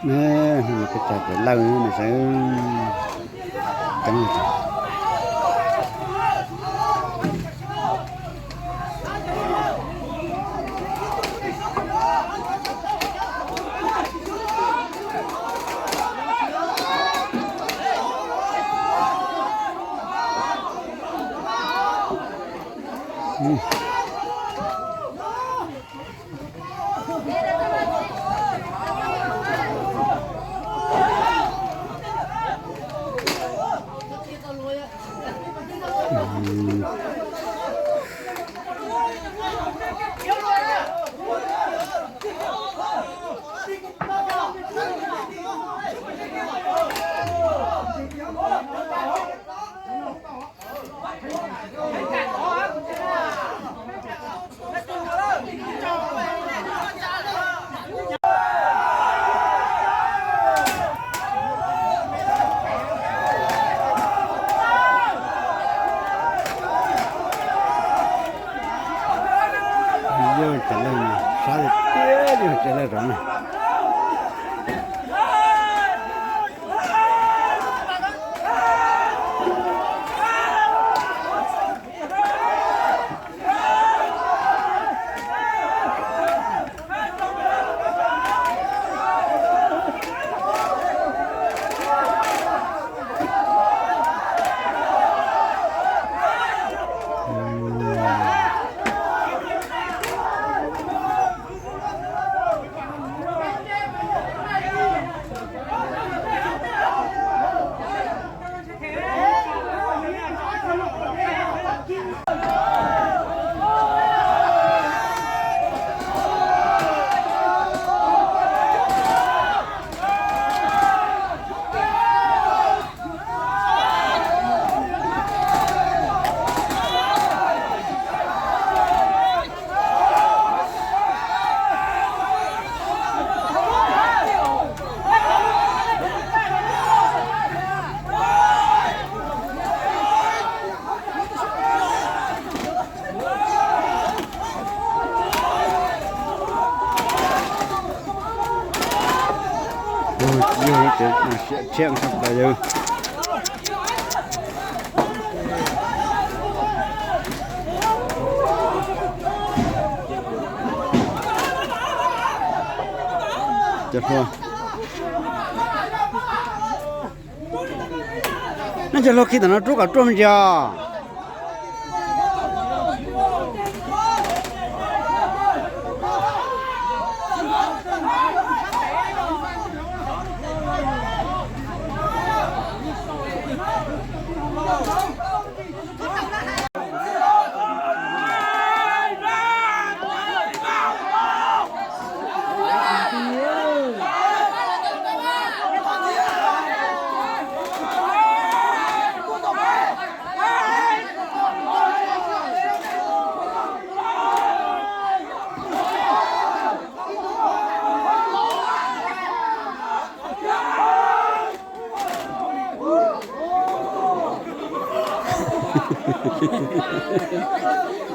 Hnub no peb txog cov lawj no sawv ceeb. Yog cov lawj no sab tiag tiag, yog cov lawj rov na. Yog ib cov siab tshiab tshaj plaws yawg. Cov hluas, nej cov hluas khi tom no rub kom ruaj me ntsis os.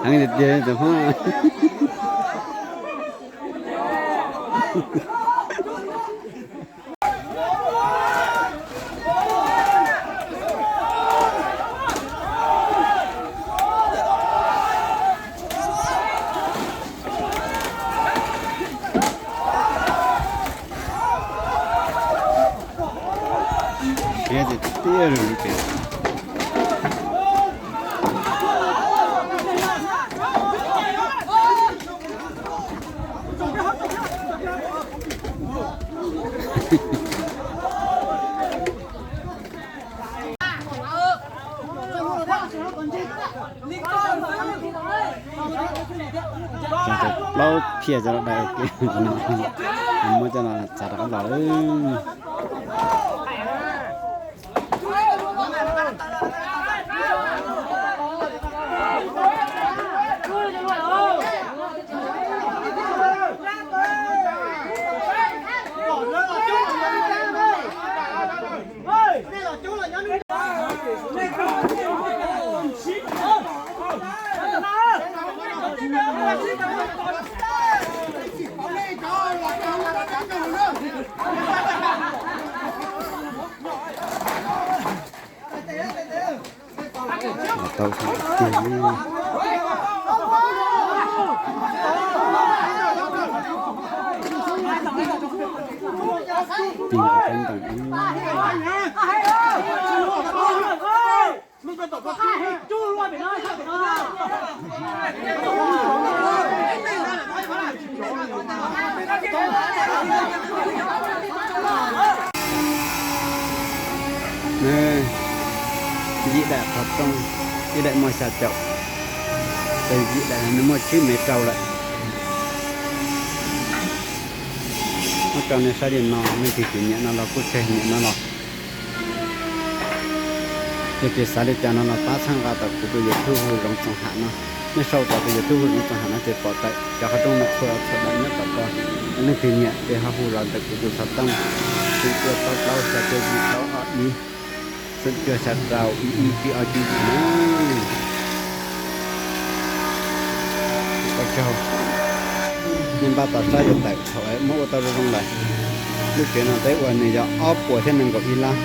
Heev tiag tiag tus Hmoob. Siab tiag tiag li ces. Plaub phiaj cov no dai, muab cov no txav rov qab los lawm. Tau tiag li. Tig nkaus teeb ntees. Yim daim qhov rooj, ib daim muaj xya caum, ces yim daim no nws muaj tsib mev rau lawm. Muab rau nej saib li no, leej twg tsis nyiam no los kuj tseg, nyiam no los yog tsis xav li cas no los pab txhawb nqa tau kuv tus YouTube Hu Zoov Txoos Ham no. Nej sau tau tus YouTube Hu Zoov Txoos Ham no ces pom tawm cov qhov rooj no txhua txhua daim nyob tom ko. Leej twg nyiam ces ho hu los ntawm kuv tus xov tooj: xwm cuaj plaub plaub xya cuaj yim plaub ob ib, xwm cuaj xya rau ib ib tsib ob tsib yim na. Ua tsaug, nej npaj tos saib yuav tawm thaum muab ua tau zoo zoo lawm. Lub tsev no peb ua nws yog ob puas thiab nees nkaum ib lab.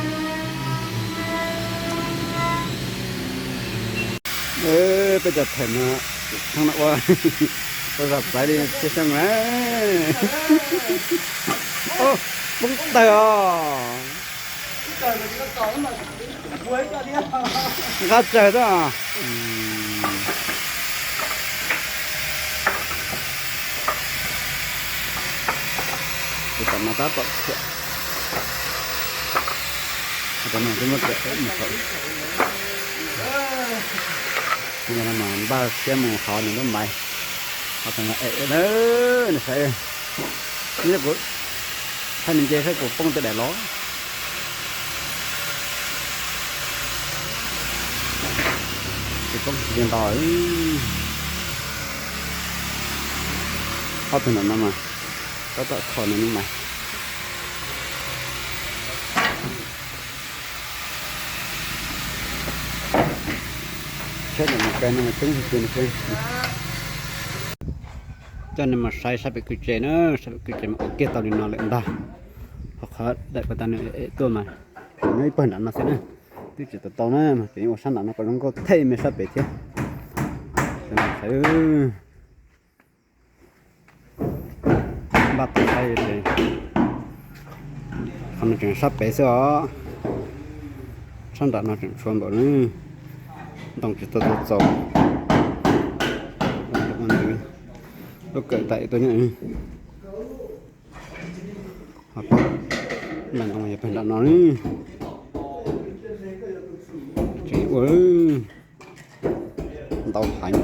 Peb cov them no, thaum no ua, ua zam txawv li tsheb xyoo na. Poob tawg os. Nqa tsawg xwb. Tus tom no tab tom khiam. Tus no twb muab tawm mus saum. Tus no mas npaj siab mus hov nws lub maiv. Hov tus no es na, nws saib. Kuv thaij nws nce saib puas poob tej daim los. Tsis poob, tsis nto. Ob tug no no mas tab tom kho nws lub maiv. Tsheb no mus kawg no mas coob tiag tiag li. Coj nej mus saib sab pem kwj tse na, sab pem kwj tse mas ua kiag tau li no lawm ntag. Ho qhov daim pas tas nws tuaj mas nyob ib pawg nram no xwb na. Twb tsis tau tau na, mas tseem ua sab nram no kom zoo nkauj thej me sab pem thiab. Npaj tau saib, qhov no tseem sab pem xwb os. Sab nram no tseem tshuav npaum na, ntoo tsis tau txaus. Lub kawm daim tuaj nyob. Npaj ntoo yog pawg nram no. Tseem ua ntau heev.